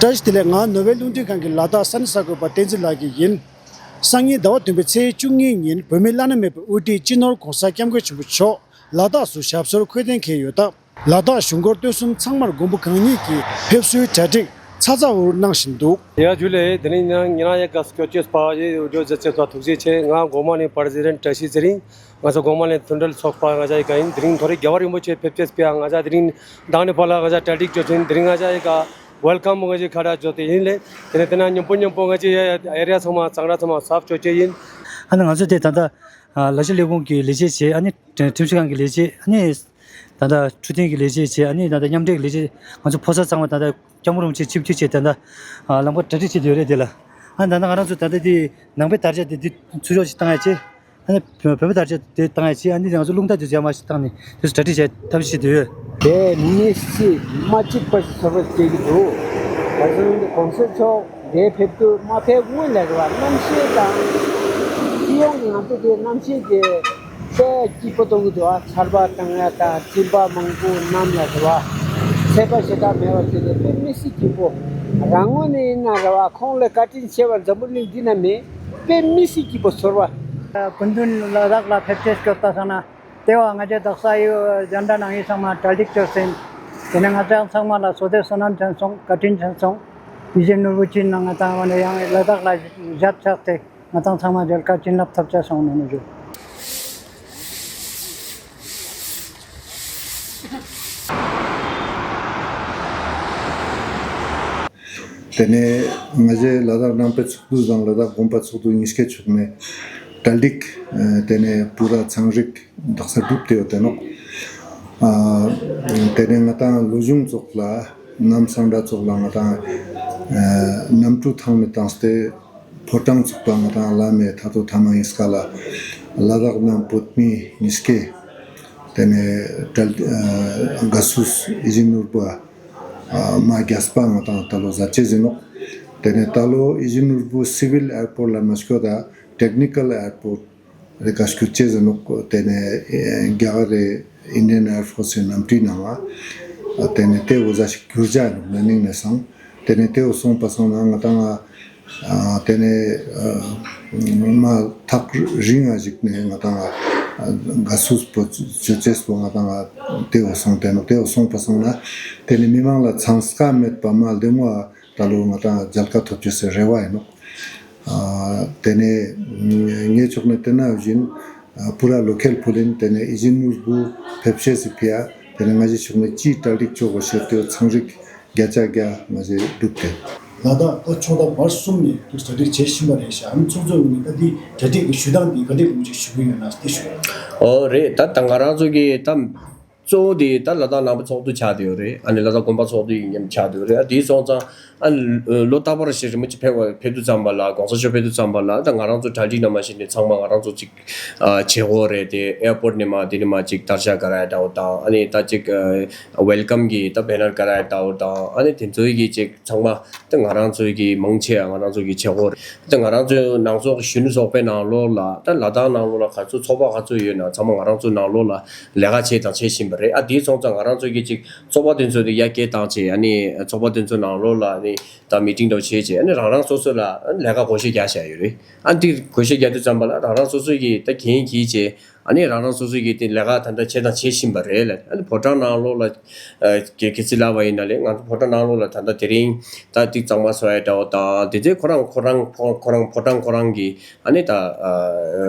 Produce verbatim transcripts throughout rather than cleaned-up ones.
བཀྲ་ཤིས་བདེ་ལེགས། ང་ནོར་ཝེ་རླུང་འཕྲིན་ཁང་གི་ལ་དྭགས་ས་གནས་གསར་འགོད་པ་བསྟན་འཛིན་ལགས་ཀྱིས་ཡིན། སང་ཉིན་ཟླ་བ་བདུན་པའི་ཚེས་བཅུ་གཉིས་ཉིན་བོད་མིའི་བླ་ན་མེད་པའི་དབུ་ཁྲིད་སྤྱི་ནོར་༧གོང་ས་༧སྐྱབས་མགོན་ཆེན་པོ་མཆོག་ལ་དྭགས་སུ་ཞབས་སོར་འཁོད་གཏན་འཁེལ་ཡོད་སྟབས། ལ་དྭགས་གཞུང་སྒོར་སྟོད་གསུམ་ཚང་མར་མགོན་པོ་གང་ཉིད་ཀྱི་ཕེབས་བསུའི་གྲ་སྒྲིག་ཚ་ཚ་འུར་འུར་གནང་བཞིན་འདུག། ཡ་ཇུ་ལེ། དེ་ནི་ཉིན་རང་ཡ་ག་སྐྱོ་ཅེས་པ་ཡེ་འུ་ཇོ་ཛ་ཅེས་པ་ཐུགས་རྗེ་ཆེ། ང་གོང་མ་ནས་པར་སི་ཌེན་ཊི་བཀྲ་ཤིས་ཚེ་རིང་། ང་ཚོ་གོང་མ་ནས་མཐུན་སྒྲིལ་ཚོགས་པ་ང་ཚོ་ཡི་ག་ཡིན། དེ་རིང་ཐོ་རེ་རྒྱལ་བ་རིན་པོ་ཆེ་ཕེབས་ཅེས་པ་ང་ཚོ་དེ་རིང་མདང་ནས་ཕར་ལ་ང་ཚོ་གྲ་སྒྲིག་བྱོས་ཚུན་དེ་རིང་ང་ཚོ་ཡི་ག་ཝེལ་ཀམ་ང་ཚོ་ཁ་བརྡ་བྱོས་ཏེ་ཡིན་ལེ། དེ་ནས་དེ་ན་མཉམ་པོ་མཉམ་པོ་ང་ཚོ་ཡ་ཨེ་རི་ཡ་ཚང་མ་གཙང་སྦྲ་ཚང་མ་གསར་བཅོས་བྱས་ཡིན། ཨ་ནི་ང་ཚོ་དེ་ད་ལྟ་ལ་ཤི་ལས་ཁུངས་ཀྱི་ལས་བྱེད་བྱས། ཨ་ནི་ཁྲིམས་ཞིབ་ཁང་གི་ལས་བྱེད། ཨ་ནི་ད་ལྟ་འཕྲོད་བསྟེན་གྱི་ལས་བྱེད་བྱས། ཨ་ནི་ད་ལྟ་མཉམ་འབྲེལ་གྱི་ལས་བྱེད། ང་ཚོ་ཕོ་གསར་ཚང་མ་ད་ལྟ་སྐྱབས་མགོན་རིན་པོ་ཆེ་ཆིབས་བསྒྱུར་བྱས་ད་ལྟ་ལམ་ཁ་གྲ་སྒྲིག་བྱེད་དུ་ཡོད་རེད། དེ་ལ་ཨ་ད་ལྟ་ང་རང་ཚོ་ད་ལྟ་དེ་ནང་པའི་དར་ཆ་དེ་དེ་ཚུར་ཕྱོགས་ཤིག་བཏང་ཡ་བྱས། ཨ་ནི་བོད་པའི་དར་ཆ་དེ་བཏང་ཡ་བྱས། ཨ་ནི་ང་ཚོ་རླུང་རྟ་དེ་ཚོ་ཡར་མར་ཞིག་བཏང་ནས་དེ་ཚོ་གྲ་སྒྲིག་བྱས་ཐབས་ཤེས་བྱེད་དུ་ཡོད། དེ་མི་སྲིད་མ་གཅིག་པ་ཞིག་ཚོར་བ་སྐྱེ་གི་འདུག། ག་ཚོད་ཡིན་གོང་ས་མཆོག་འདིར་ཕེབས་དུས་མ་ཕེབས་སྔོན་ལ་རེད་བ། གནམ་གཤིས་དང་སྤྱི་ཡོངས་ཀྱི་ང་ཚོ་དེ་གནམ་གཤིས་དེ་དཔེ་སྐྱིད་པོ་གཏོང་གི་འདུག་ཨ། ཆར་པ་བཏང་ཡ་དང་སྤྲིན་པ་མང་པོ་གནམ་ལ་རེད་བ། ཚད་པ་ཞེ་དྲག་མེད་པ་དེ་ལས་དཔེ་མི་སྲིད་སྐྱིད་པོ། རང་ངོས་ནས་ཡིན་ན་རེད་བ། ཁོང་ལ་བཀའ་དྲིན་ཆེ་བ་འཛམ་བུ་གླིང་འདི་ན་མེད། དཔེ་མི་སྲིད་སྐྱིད་པོ་ཚོར་བ། སྐུ་མདུན་ལ་དྭགས་ལ་ཕེབས་ཅེས་སྐྱོར་ལྟ་སོང་ན། དེ་བ་ང་ཚོའི་དྭགས་ས་ཡུལ་རྒྱ་འདྲ་ནང་ཡིན་ཚང་མ་གྲ་སྒྲིག་བྱས་ཟིན། དེ་ནས་ང་ཚོ་ཚང་མ་ལ་བསོད་བདེ་བསོད་ནམས་བྱོན་སོང་། བཀའ་དྲིན་བྱོན་སོང་། ཡིད་བཞིན་ནོར་བུ་ཅན་ནང་ང་ཚང་བ་ནས་ཡང་ལ་དྭགས་ལ་ཞབས་བཅགས་ཏེ་ང་ཚང་ཚང་མ་མཇལ་ཁ་བྱིན་རླབས་ཐོབ་བྱས་སོང་ནས་ནོར་བུ། དེ་ནས་ང་ཚོའི་ལ་དྭགས་ནང་པའི་ཚོགས་འདུ་དང་ལ་དྭགས་དགོན་པ་ཚོགས་འདུ་གཉིས་ཀའི་ཕྱོགས་ནས་གྲ་སྒྲིག་དེ་ནས་པུ་ར་ཚང་རིག་དག་ས་གྲུབ་སྟེ་ཡོད་དེ་ནོག། དེ་ནས་ང་དང་ལོ་གཞུང་ཚོགས་ལ་ནམ་སང་འདྲ་ཚོགས་ལ་ང་དང་གནམ་གྲུ་ཐང་ནས་བཏང་སྟེ་ཕོ་བྲང་ཚོགས་པ་ང་དང་བླ་མའི་ཐ་ཐོ་ཐ་མ་ཡིན་སྐ་ལ་ལ་དྭགས་ནང་བོད་མི་གཉིས་ཀའི་དེ་ནས་དགའ་བསུ་ཡིད་བཞིན་ནོར་བུ་མ་རྒྱས་པ་ང་དང་ད་ལོ་ཟ་ཆེ་ཟིན་ནོག། དེ་ནས་ད་ལོ་ཡིད་བཞིན་ནོར་བུ་སི་ཝིལ་ཨེར་པོར་ལ་མ་སྐྱོད་ད་ཊེག་ནི་ཀལ་ཨེར་པོར་རེ་ཁ་སྐྱོད་ཆེ་ཟིན་ནོག། དེ་ནས་རྒྱ་གར་རེ་ཨིན་ཌི་ཡན་ཨེར་ཕོར་སི་ནམ་གྲུའི་ནང་ལ་དེ་ནས་དེ་འོ་ཟ་ཞིག་གྱུར་ཅག་ནོག་ན་ནིང་ནས་སང་། དེ་ནས་དེ་འོ་སོང་པ་སང་ན་ང་དང་ཨ་དེ་ནས་ཨ་མ་ཐག་རིང་ང་ཞིག་ནས་ང་དང་ཨ་དགའ་བསུ་པོ་ཅོ་ཅེས་པོ་ང་དང་ཨ་དེ་འོ་སོང་དེ་ནོག། དེ་འོ་སོང་པ་སང་ན་དེ་ནས་མི་མང་ལ་ཚང་སྐབས་མེད་པ་མ་ལྡེ་མོ་ཨ་ད་ལོ་ང་དང་མཇལ་ཁ་ཐོབ་ཅེས་སི་རེ་བ་ཡིན་ནོག། ཨ་དེ་ནས་ངའི་ཕྱོགས་ནས་དེ་ན་བཞིན་ཨ་པུ་ར་ལོ་ཁེལ་ཕུ་ལིན་དེ་ནས་ཨི་ཟིན་ནུར་བུ་ཕེབས་ཤེས་སི་ཕི་ཡ་དེ་ནས་ང་ཞི་ཕྱོགས་ནས་ཅི་གྲ་སྒྲིག་ཆོག་གོ་ཤེས་ཏེ་ཚང་རིག་བརྒྱ་ཆ་བརྒྱ་ང་ཞི་སྒྲུབ་སྟེ། ལ་དྭགས་ད་ཕྱོགས་མཐའ་བར་གསུམ་ནས་དུ་གྲ་སྒྲིག་བྱེད་བཞིན་པ་རེད་ཤག། ཨ་ནི་ཚོགས་གཙོ་ངོས་ནས་ད་འདི་གྲ་སྒྲིག་གི་ཞུ་སྟངས་འདི་ག་འདྲས་ལུགས་ཅིག་ཞུ་གི་ཡོད་ན་དེ་ཞུ། ཨོ་རེད། ད་ད་ང་རང་ཚོ་གི་ད་གཙོ་བོ་དེ་ད་ལ་དྭགས་ནང་པའི་ཚོགས་འདུ་ཆགས་བསྡད་ཡོད་རེད། ཨ་ནི་ལ་དྭགས་དགོན་པ་ཚོགས་འདུ་ཡིན་མཉམ་ཆགས་བསྡད་ཡོད་རེད། ཨ་དེའི་སོང་ཙང་ཨ་ལོ་རྟག་པར་ཞིག་རིན་པོ་ཆེ་ཕེབས་པ་ཕེབས་དུས་ཙམ་པ་ལ་༸གོང་ས་མཆོག་ཕེབས་དུས་ཙམ་པ་ལ་ད་ང་རང་ཚོ་གྲ་སྒྲིག་ནང་མ་ཞིག་ནས་ཚང་མ་ང་རང་ཚོ་ཅིག་ཨ་བྱེད་དགོས་རེད་དེ། ཨེར་པོར་ནས་མ་དེ་ནས་མ་ཅིག་དར་ཆ་ག་ར་ཡ་འདྲ་བོ་དང་། ཨ་ནི་ད་ཅིག་ཨ་ཝེལ་ཀམ་གི་ད་བེ་ནར་ག་ར་ཡ་འདྲ་བོ་དང་། ཨ་ནི་དེ་ཚོའི་གི་ཅིག་ཚང་མ་ད་ང་རང་ཚོའི་གི་མང་ཆེ་བ་ང་རང་ཚོ་གི་བྱེད་དགོས་རེད། ད་ང་རང་ཚོའི་ནང་ཚོགས་གཞོན་ནུ་ཚོགས་པའི་ནང་ལོགས་ལ་ད་ལ་དྭགས་ནང་ལོགས་ལ་ག་ཚོད་ཚོགས་པ་ག་ཚོད་ཡོད་ན་ཚང་མ་ང་རང་ཚོའི་ནང་ལོགས་ལ་ལས་ཀ་བྱས་དང་བྱེད་བཞིན་པ་རེད། ཨ་དེའི་སོང་ཙང་ང་རང་ཚོའི་གི་ཅིག་ཚོགས་པ་དེ་ཚོ་དེ་ཡར་སྐད་བཏང་བྱས། ཨ་ནི་ཚོགས་པ་དེ་ཚོའི་ནང་ལོགས་ལ་ཨ་ནི་ད་མི་ཊིང་འདྲ་བོ་བྱས་བྱས། ཨ་ནི་རང་རང་སོ་སོ་ལ་ལས་ཀ་བགོ་བཤའ་རྒྱག་བཞག་ཡོད་རེད། ཨ་འདི་བགོ་བཤའ་རྒྱག་དུས་ཙམ་པ་ལ་རང་རང་སོ་སོའི་གི་ད་འགན་འཁྱེར་བྱས། ཨ་ནི་རང་རང་སོ་སོའི་གི་དེ་ལས་ཀ་ད་ལྟ་བྱས་དང་བྱེད་བཞིན་པ་རེད་ལ། ཨ་ནི་ཕོ་བྲང་ནང་ལོགས་ལ་ཨ་གལ་གལ་སྲིད་ལབ་པ་ཡིན་ན་ལས་ང་ཚོ་ཕོ་བྲང་ནང་ལོགས་ལ་ད་ལྟ་དེ་རིང་ད་ཏིག་གཙང་མ་བཟོ་ཡ་འདྲ་བོ་དང་དེ་ཚོའི་ཁོ་རང་ཁོ་རང་ཁོ་ཁོ་རང་ཕོ་བྲང་ཁོ་རང་གི་ཨ་ནི་ད་ཨ་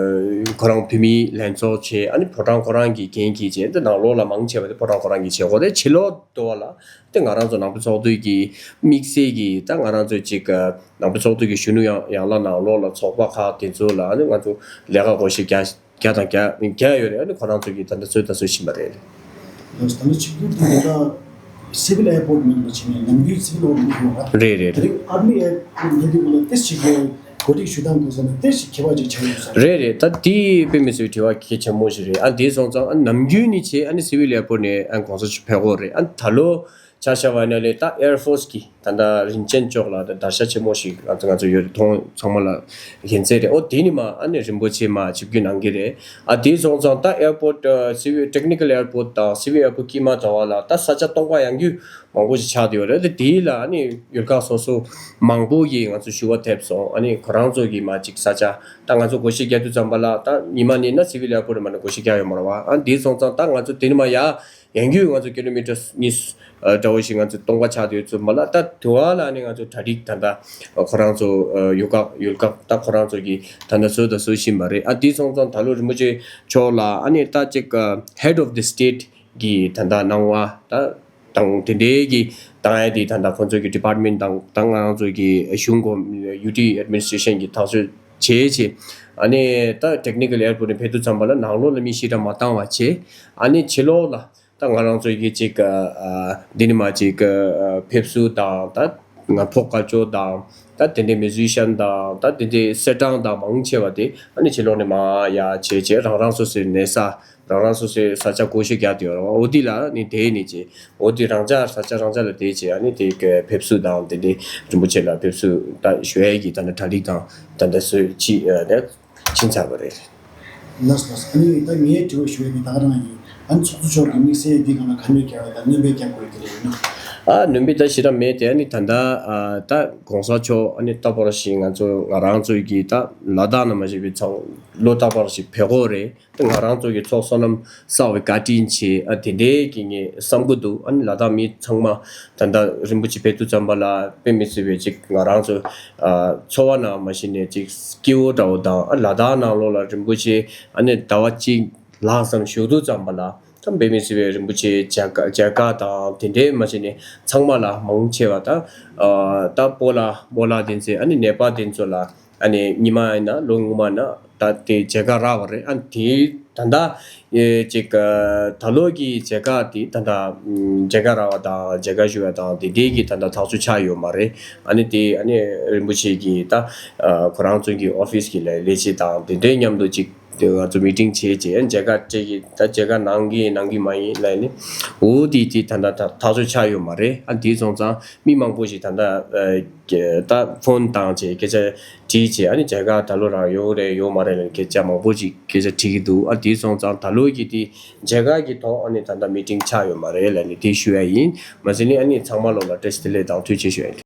ཁོ་རང་བུད་མེད་ལྷན་ཚོགས་བྱས། ཨ་ནི་ཕོ་བྲང་ཁོ་རང་གི་འགན་འཁྱེར་བྱས། ད་ནང་ལོགས་ལ་མང་ཆེ་བ་དེ་ཕོ་བྲང་ཁོ་རང་གི་བྱེད་སྒོ་རེད། ཕྱི་ལོགས་དུ་བ་ལ་དེ་ང་རང་ཚོ་ནང་པའི་ཚོགས་འདུ་གི་དམིགས་བསལ་གྱི་ད་ང་རང་ཚོ་ཅིག་ནང་པའི་ཚོགས་འདུ་གི་གཞོན་ནུ་ཡང་ཡང་ལ་ནང་ལོགས་ལ་ཚོགས་པ་ཁག་དེ་ཚོ་ལ་ཨ་ནི་ང་ཚོ་ལས་ཀ་བགོ་བཤའ་རྒྱག་རྒྱག་དང་རྒྱག་རྒྱག་ཡོད་རེད། ཨ་ནི་ཁོ་རང་ཚོ་གིས་ད་ལྟ་ཚོད་ལྟ་ཚོད་བཞིན་པ་རེད། ད་ལྟ་ཆིག་སྒྱུར་དེ་ད་སི་ཝིལ་ཨེར་པོར་ནང་དུ་ཕྱིན་ནས་ནམ་རྒྱུན་སི་ཝིལ་ཨེར་པོར་ཡོང་བ་རེད། རེད་རེད། དེ་རིང་ཨར་མི་ཨེར་པོར་ཉེ་དུས་ལ་ཏེ་ཞིག་གི་གོ་སྒྲིག་ཞུ་སྟངས་དེ་ཚོ་ནི་ཏེ་ཞིག་ཁྱད་པར་ཅིག་ཆགས་ཡོད་ས་རེད། རེད་རེད། ད་དེ་དཔེ་མི་སྲིད་དྲི་བ་གལ་ཆེན་པོ་ཞིག་རེད། ཨ་དེ་སོང་ཙང་ཨ་ནམ་རྒྱུན་ནི་བྱས་ཨ་ནི་སི་ཝིལ་ཨེར་པོར་ནས་ཨ་གོང་ས་མཆོག་ཕེབས་ཀྱི་ཡོད་རེད། ཨ་ད་ལོ་ ཆ་བཞག་པ་ཡིན་ན་ལས་ད་ཨེར་ཕོར་སི་གི་ད་ལྟ་རིན་ཆེན་ལྕོག་ལ་ད་དར་ཤ་ཆེན་མོ་ཞིག་ང་ཚོ་ང་ཚོ་ཡོད་རེད། མཐོང་ཚང་མ་ལ་ཡིན་ཚད་རེད། ཨོ་དེ་ནི་མ་ཨ་ནི་རིན་པོ་ཆེ་མ་ཆིབས་བསྒྱུར་གནང་གི་རེད། ཨ་དེ་སོང་ཙང་ད་ཨེར་པོར་ཊི་སི་ཝིལ་ཊེག་ནི་ཀལ་ཨེར་པོར་ཊི་དང་སི་ཝིལ་ཨེར་པོར་ཊི་དཀྱིལ་མ་འདྲ་བ་ལ་ད་ས་ཆ་སྟོང་པ་ཡང་རྒྱུ་མང་པོ་ཞིག་ཆགས་བསྡད་ཡོད་རེད། དེ་དེའི་ལ་ཨ་ནི་ཡུལ་ཁག་སོ་སོ་མང་པོ་གིས་ང་ཚོ་ཞུ་བ་ཐེབས་སོང་། ཨ་ནི་ཁོ་རང་ཚོ་གིས་མ་ཅིག་ས་ཆ་ད་ང་ཚོ་བགོ་བཤའ་རྒྱག་དུས་ཙམ་པ་ལ་ད་ཉི་མ་ནི་ན་སི་ཝིལ་ཨེར་པོར་ཊི་མ་ནི་བགོ་བཤའ་རྒྱག་ཡོད་མ་རེད་བ། ཨ་དེ་སོང་ཙང་ད་ང་ཚོ་དེ་ནི་མ་ཡ། ཡང་རྒྱུས་ང་ཚོ་ཀི་ལོ་མི་ཊར་གཉིས་འདྲ་བོ་ཞིག་ང་ཚོ་སྟོང་པ་ཆགས་ཡོད་ཚུལ་མ་ལ། ད་དུ་བ་ལ་ནི་ང་ཚོ་གྲ་སྒྲིག་ད་ལྟ་ཁོ་རང་ཚོ་ཡུལ་ཁག་ཡུལ་ཁག་ད་ཁོ་རང་ཚོ་གི་ད་ལྟ་བཟོ་ད་བཟོ་བཞིན་པ་རེད། ཨ་དེ་སོང་ཙང་ད་ལོ་རིན་པོ་ཆེ་མཆོག་ལ་ཨ་ནི་ད་ཅིག་head of the state གི་ད་ལྟ་གནང་བ་ད་དང་དེ་འདྲའི་གི་དང་ཡ་དེ་ད་ལྟ་ཁོ་ཚོ་གི་ཌི་པར་ཊི་མེན་ཊི་དང་ད་ང་རང་ཚོ་གི་གཞུང་གོམ་ཡུ་ཊི་ཨེཌ་མི་ནི་སི་ཊི་རེ་ཤན་གི་ཐག་གཅོད་བྱས་བྱས། ཨ་ནི་ད་ཊེག་ནི་ཀལ་ཨེར་པོར་ཊི་ནས་ཕེབས་དུས་ཙམ་པ་ལ་ནང་ལོགས་ལ་མི་ཞེ་དྲག་མ་བཏང་བ་བྱས། ཨ་ནི་ཕྱི་ལོགས་ལ། ད་ང་རང་ཚོ་གི་ཅིག་ཨ་འདི་ནི་མ་ཅིག་ཨ་ཕེབས་བསུ་དང་ད་ང་ཕོགས་བཀའ་ཆོས་དང་ད་དེ་འདྲའི་མི་ཛུ་ཤན་དང་ད་དེ་འདྲའི་གསེར་སྲང་དང་མང་ཆེ་བ་དེ་ཨ་ནི་ཕྱི་ལོགས་ནས་མ་ཡ་བྱས་བྱས་རང་རང་སོ་སོའི་གནས་ས་རང་རང་སོ་སོའི་ས་ཆ་བགོ་བཤའ་རྒྱག་དེ་ཡོད་རེད་བ། འོ་དེ་ལ་ནི་དེ་ནི་ཅིག་འོ་དེ་རང་ཅག་ས་ཆ་རང་ཅག་ལ་དེ་བྱས་ཨ་ནི་དེ་གི་ཕེབས་བསུ་དང་དེ་འདྲའི་རིན་པོ་ཆེ་ལ་ཕེབས་བསུ་ད་ཞུ་ཡས་ཀྱི་ད་ནི་གྲ་སྒྲིག་དང་ད་ལྟ་སོས་ཅི་ཨ་ནི། ཕྱིན་ཚར་བ་རེད། ལགས་ལགས། ཨ་ནི་ད་ངའི་དྲི་བ་ཞུ་ཡ་དེ་ད་ག་རང་ཡིན། ཨ་ནི་ཚོགས་གཙོ་མཆོག་གིས་དམིགས་བསལ་འདི་སྒང་ལ་ག་འདྲ་རྒྱབ་པ་དང་སྣོན་པ་རྒྱག་དགོས་དེ་རེད་ན། ཨ་སྣོན་པ་ད་ཞེ་དྲག་མེད་དེ། ཨ་ནི་ད་ལྟ་ཨ་ད་གོང་ས་མཆོག་ཨ་ནི་ད་བར་ཞིག་ང་ཚོ་ང་རང་ཚོའི་གི་ད་ལ་དྭགས་ནང་མ་ཞིག་པའི་ཚང་ལོ་ད་བར་ཞིག་ཕེབས་དགོས་རེད། ད་ང་རང་ཚོ་གི་ཚོགས་བསོད་ནམས་བསགས་པའི་བཀའ་དྲིན་ཆེ། ཨ་དེ་འདྲའི་གི་ངས་བསམ་གི་འདུག་ཨ་ནི་ལ་དྭགས་མི་ཚང་མ་ད་ལྟ་རིན་པོ་ཆེ་ཕེབས་དུས་ཙམ་པ་ལ་དཔེ་མི་སྲིད་པའི་ཅིག་ང་རང་ཚོ་ཨ་འཚོ་བ་ནང་མ་གཞི་ནས་ཅིག་སྐྱིད་པོ་འདྲ་བོ་དང་། ཨ་ལ་དྭགས་ནང་ལོགས་ལ་རིན་པོ་ཆེ་ཨ་ནི་ཟླ་བ་གཅིག་ལྷག་ཙམ་བཞུགས་དུས་ཙམ་པ་ལ་ད་དཔེ་མི་སྲིད་པའི་རིན་པོ་ཆེ་མཇལ་ཁ་མཇལ་ཁ་དང་དེ་འདྲའི་མ་གཞི་ནས་ཚང་མ་ལ་མང་ཆེ་བ་ད་ཨ་ད་སྤོ་ལགས་སྤོ་ལགས་དེ་ཚོ་ཨ་ནི་ནད་པ་དེ་ཚོ་ལ། ཨ་ནི་ཉི་མ་ཡིན་ན་ལོ་སྔོན་མ་ན་ད་དེ་མཇལ་ཁ་རག་པ་རེད། ཨ་དེ་ད་ལྟ་ཨེ་ཅིག་ཨ་ད་ལོ་གི་མཇལ་ཁ་དེ་ད་ལྟ་ཨམ་མཇལ་ཁ་རག་པ་དང་མཇལ་ཁ་ཞུ་བ་དང་དེ་དེ་གི་ད་ལྟ་ཐག་གཅོད་ཆགས་ཡོད་མ་རེད། ཨ་ནི་དེ་ཨ་ནི་རིན་པོ་ཆེ་གི་ད་ཨ་ཁོ་རང་ཚོ་གི་ཨོ་ཕི་སི་གི་ལས་ལས་བྱེད་དང་དེ་འདྲའི་མཉམ་དུ་ཅིག་དེ་ང་ཚོ་མི་ཊིང་བྱས་རྗེས་མཇལ་ཁ་སྤྲད་ཀྱི་ད་མཇལ་ཁ་གནང་གི་གནང་གི་མ་ཡིན་ལབ་ནི། འོ་དེ་དེ་ད་ལྟ་ཐག་གཅོད་ཆགས་ཡོད་མ་རེད། ཨ་དེ་སོང་ཙང་མི་མང་པོ་ཞིག་ད་ལྟ་ཨ། ད་ཕོན་བཏང་བྱས་སྐད་ཆ་དྲིས་བྱས། ཨ་ནི་མཇལ་ཁ་ད་ལོ་རང་ཡོད་རེད་ཡོད་མ་རེད་ལབ་སྐད་ཆ་མང་པོ་ཅིག་སྐད་ཆ་དྲིས་ཀྱི་འདུག་ཨ་དེ་སོང་ཙང་ད་ལོ་གི་དེ་མཇལ་ཁ་གི་ཐོག་ཨ་ནི་ད་ལྟ་མི་ཊིང་ཆགས་ཡོད་མ་རེད་ལབ་ནི་དེ་ཞུ་ཡ་ཡིན། མ་ཟད་ནི་ཨ་ནི་ཚང་མ་ལོ་ལ་བཀྲ་ཤིས་བདེ་ལེགས་དང་ཐུགས་རྗེ་ཆེ་ཞུ་ཡ་ཡིན།